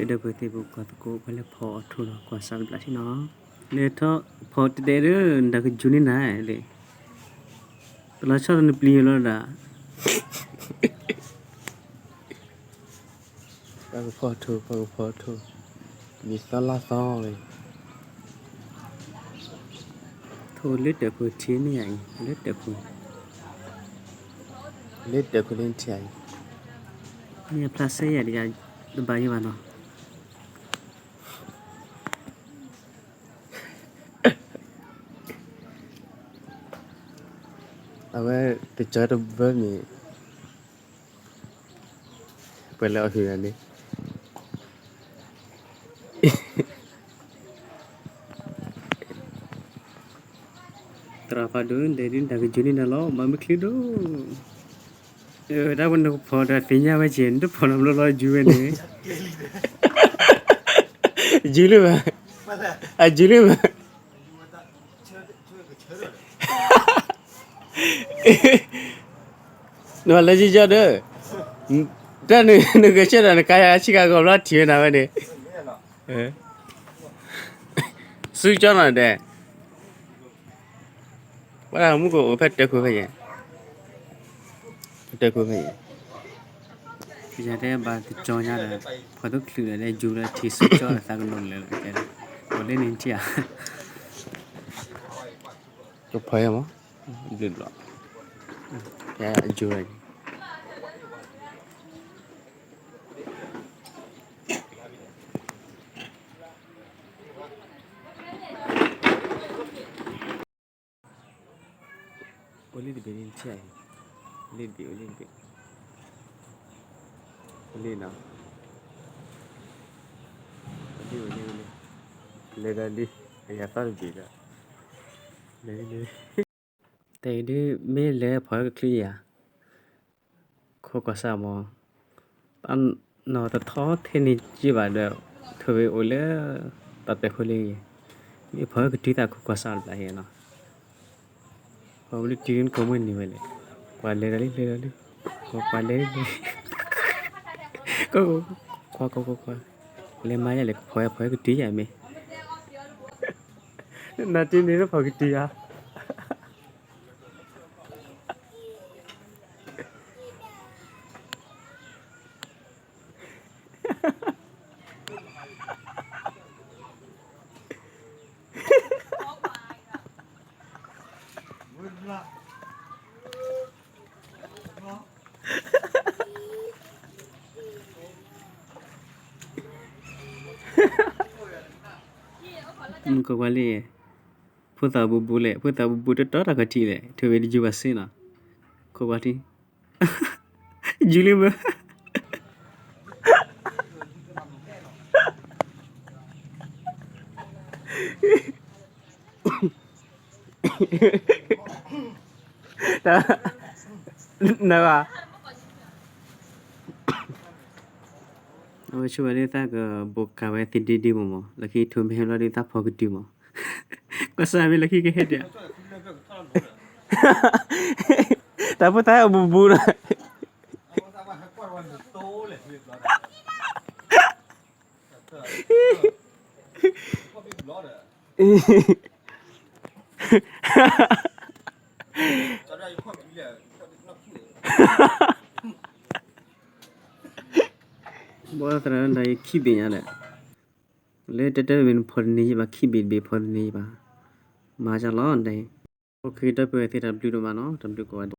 ဒီပုၢ်ဝဲၢ်သ့ၣ် ပကကွၢ်သကိး ပှၤလဲၤဖီအီၣ်ထိၣ်ဒီး ကွၢ်စးတဘျးထံနီၤ, လဲၤထီၣ်ဖီတဲတဲဒီး နတၢ်ကယူၤန့ၢ်နၤလဲၣ်, တလီၤဆီဒီးနပျံၤလီၤဒၣ်, ပှၤကဖီထိၣ် ပှၤကဖီထိၣ်, မံၤသီလါသီဝဲ, ထိၣ်လၢတၢ်ခိၣ်ထံန့ၣ်ယၤအံၤ လၢတၢ်ခိၣ်, လၢတၢ်ခိၣ်လၢနထံၣ်အံၤ, မ့ၢ်ဖျါစဲယၤဒီးယၤ တဘၣ်ယံၤဘၣ်နီၤ. အဝဲကစၢ်တဘၢမ့ၢ် ပှၤလၢအီၣ်ဟုၣ်ဂၤန့ၣ် သရၣ်ဖးဒိၣ် ဒဲးဒုး တၢ်ကယူၤန့ၢ်နၤလီၤ မၤမုၢ်ချံဒိၣ်, တၢ်ပနကဖီၣ်ဒီးသ့ၣ်ညါဝဲက့ၤ နတဖီၣ်နီတဘျီလီၤ ယူၤဝဲန့ၣ်, ယူၤလၢဘၣ်, အယူၤလၢဘၣ် နဘၣ်လၢယကၠီဒီး, တၢ်နဂဲၤဆၢထၢၣ်နကါယၤဆံးကၤဂီၤဘျီထံၣ်ဝဲနၤဝဲန့ၣ်, စူကၠီနီၤဒဲး, ဝဲဒၣ်မူကအိၣ်ဖဲတၢ်ခိၣ်ဖဲယဲၢ်, တၢ်ခိၣ်ဖဲယဲၢ်, ယတဲဘၣ်တကၠီညါဒီး, ဖီၣ်သချုးဒီး ယူၤလၢထံစူကၠီဒီးသးကနိးလၢာ်လီၤ, အိၣ်လၢန့ၣ်ထံၣ်ဧါ, ကဖီၣ်ယဲၢ်မး, ဘျုးလီၤ, ယူၤ အိၣ်လၢတဘ့ၣ်န့ၣ်ဆဲး, လၢတဘ့ၣ် အိၣ်လၢတဘ့ၣ်, အိၣ်လၢနီၤ, အိၣ်လၢ အိၣ်လၢ လဲၤဒီးလံ, အယၤသီတဘ့ၣ်ဒီး, လဲၤလံ, တၢ်အံၤဒုး မ့ၢ်လဲၤဖီၣ်ကချုးယၤ ခိၣ်ကွၢ်စၢ်မး, တၢ်နီၢ်တထီထဲန့ၣ်က့ဘၣ်ဒီး ထိၣ်ဝဲအိၣ်လၢ တၢ်ပဲာ်ခိၣ်လၢယဲၢ်, မ့ၢ်ဖီၣ်ကတုၤသးခိၣ်ကွၢ်စၢ်တဘျီဟဲနီၤ, ဖီၣ်ဝဲလၢတုၤလၢနကိးမုၢ်နံၤဝဲလဲၣ်, ကွၢ်လဲၤဒီးလံ လဲၤဒီးလံ, ကွၢ်လဲၤလံ, ကွၢ်ကွၢ်ကွၢ်ကွၢ်ကွၢ်, လဲၤမၤယဲလဲၣ် ဖီၣ်ဖီၣ်ကတုၤယၤမ့ၢ် နတ့န့ၣ်လၢဖီၣ်ကတုၤဧါ. ခိၣ်ကွၢ်လံ, ဖိသၣ်ဘူးဘူးလဲၣ်, ဖိသၣ်ဘူးဘူးတတီတၢ်ခီၣ်ထံးလဲၣ်, ထိၣ်ဝဲတယူၤဘၣ်စ့နီၤ, ခိၣ်ကွၢ်ထံး, ယူၤလံမ့ၢ် နဘၣ်, အဝဲဆိဝဲဒၣ်သးကဘိးကးဝဲသ့ဒ့ဒ့မးမး, လၢခံထိၣ်မ့ၢ်ဟဲဘျီဒုးသးဖီၣ်ကတုၤမး, ကွၢ်စၢ်မ့ၢ်လၢခံကဟဲဒၣ်, တၢ်ဖိသၣ်အဘူးဘူးလီၤ. ဘၣ်သရၣ်ဒၣ်ယခံဘ့ၣ်ညါလဲၣ်, လၢတၢ်တမ့ၢ်နဖီၣ်တန့ၢ်ယဘၣ် ခံဘ့ၣ်တဘ့ၣ်ဖီၣ်တန့ၢ်ယဘၣ်, မၤစၢ်လီၤဒၣ်, အိၣ်ခ့ဒီပုၢ်ဝဲၢ်သ့ၣ်တၢ်ဘျုးဒိၣ်မးနီၤ တၢ်ဘျုးကိးဂၤဒဲး.